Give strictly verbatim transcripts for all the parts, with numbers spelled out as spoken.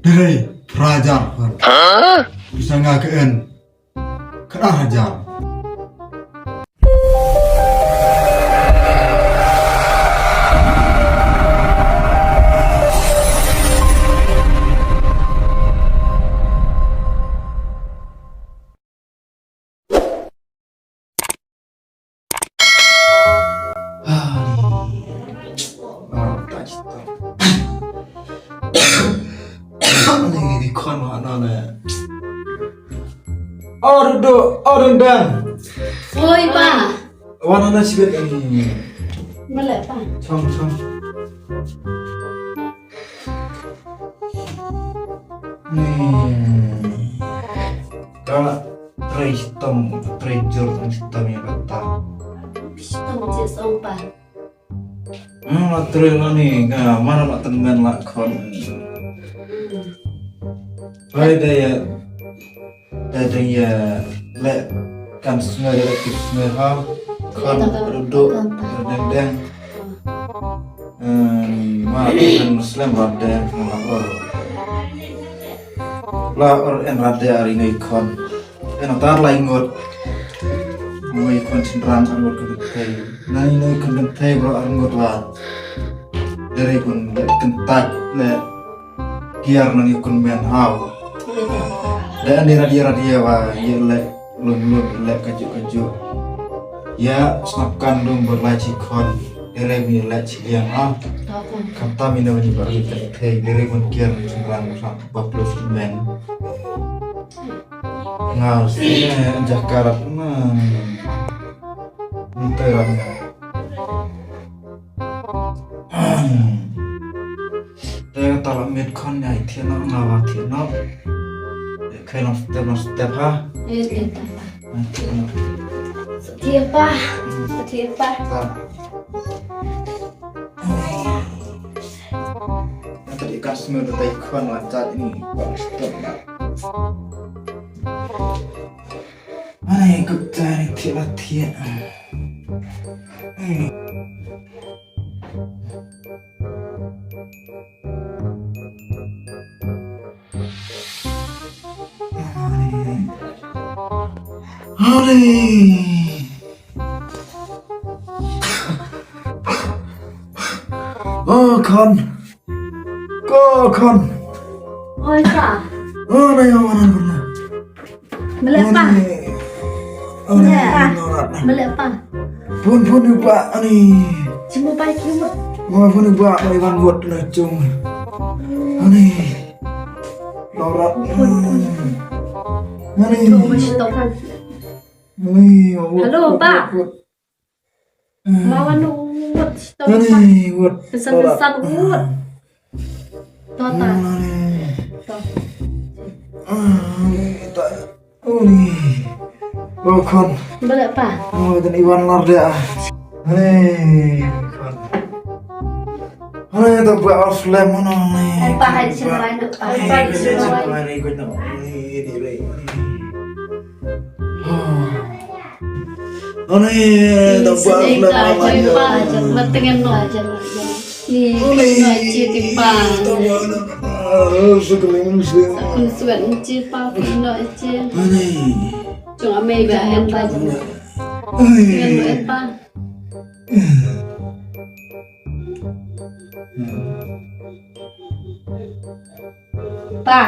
Hei, phra hajar phan. Pisa nga ka en. Khatar hajar. Ni di khon wa na le. Or do, or dan. Oi, pa. Wan na sibet ni. Bale, pa. Chong, chong. Ni. Ka trei stom, trei jur tang stom ïa kata. Stom je stom pa. Hmm, la trei la ni, ka mana la tynmen la khon. Bai da ïa, da dang ïa leh kan sngew, da leh kip sngew ha. Khon rudu, deng deng. Hmm, ma kan slem rap de, ma la or. La or en rap de ari ngai khon. Ena tar lai ngut. Ngi khon chynrang ar ngut kynthei. Nani ngi khon kynthei bro ar ngut wa. Dere bun le kyntat le kiar nani khon men haw. Le ani radia radia wa ye le lum lum le kaju kaju. Ya snap kan dum berlai chi khon. Dere mi le chi liang ha. Kata mi na wani bar kynthei. Dere bun kiar nani chynrang sa ba plus men. Nga sne jakarat na. Nte ram nga. Te tala mit khon ïa thiah noh, nga wa thiah noh. Khe long step long step ha. Thiah pa. Thiah pa. Ta. Nga tadi kan semua tetai khon wa jat ini. Wa step na. Ai, kut tari thiah la thiah. Ai. Oh, khon. Ko khon. Oi, pa. Oh, na yo, na, na. Mele pa. Mele pa. Mele pa. Pun pun yu pa ani. Cuma pa kiu. Mo pun yu pa mai wan wot na cung. Ani. Lorat. Pun pun. Ani. Hello, pa. Mawan wut stok. Ani wut. Kesan kesan wut. Tota. Ani. Tota. Ani ta. Ani. Lokon. Balik pa. Oh, dan Iwan lar dia. Ani. Ani ta ba off lem mana ni. Ai pa hai sini lain pa. Ai pa hai sini lain. Ani di re. Ani, da ba la ma. Mateng no. Ni no ci ti pa. Ani. Kun suat ni ci pa no ci. Ani. Cuma amei ba em ba. Ani. Em pa. Pa.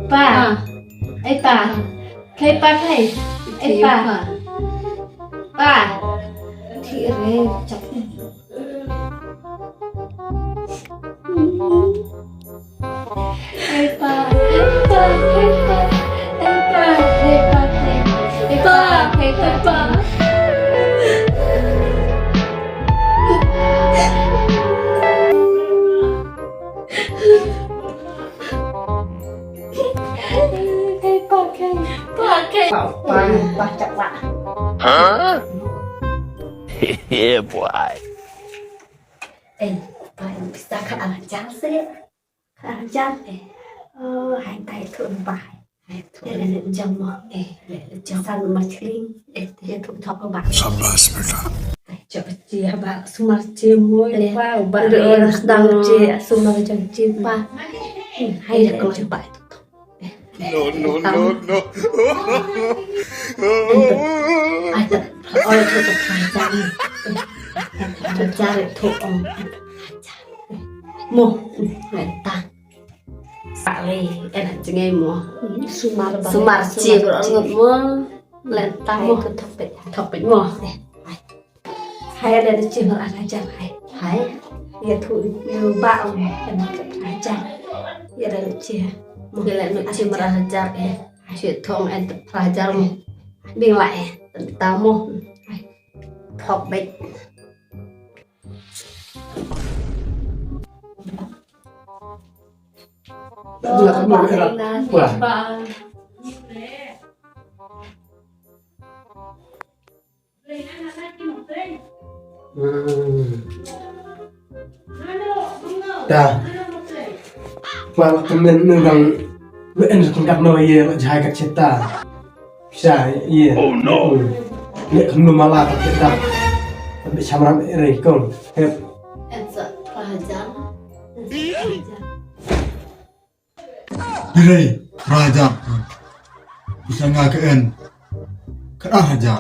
Pa. Ai pa. Kai pa kai. Ai pa. Pa. Ti re chak. Ai pa. Ai pa. Ai pa. Ai pa. Ai pa. Ai pa. Ai pa. Hey, pa, hey, pa, hey. Pa, pa, pa, cak, pa. Huh? Yeah, boy. Eh, pa, bisa ka ajar sih. Ka ajar, eh. Oh, hai tai tu, pa. Hai tu. Eh, eh, jam mo, eh. Eh, jam. San ma chling. Eh, eh, tu thok ba. Sabas, beta. Ai, chak chi ba sumar chi mo, eh, pa, ba. Ras dang chi, sumar jang chi, pa. Hai da kong ba tu. No, no, no, no. Ai ta. Oi tu tu. Jar tu ong. Mo. Ai ta. Sale en jngai mo. Sumar ba. Sumar chi bro ngut mo. Lenta mo. Thok pet. Thok pet mo. Hai ada de chi mar hajar hai. Hai. Ya thu yu ba ong en hajar. Ya ada de chi. Mo. Bila nu chi mar hajar eh. Chi thong en hajar mo. Bing la eh. Lenta mo. Hai. Thok pet. Da. Wa la kmen nu dang. Wen kan kat no ye la jai kat cheta. Pisa ye. Oh no. Ye kan no mala kat cheta. Tapi samram ere kong. Hep. Ensa raja. Birai raja. Pisa nga ke en. Kat raja.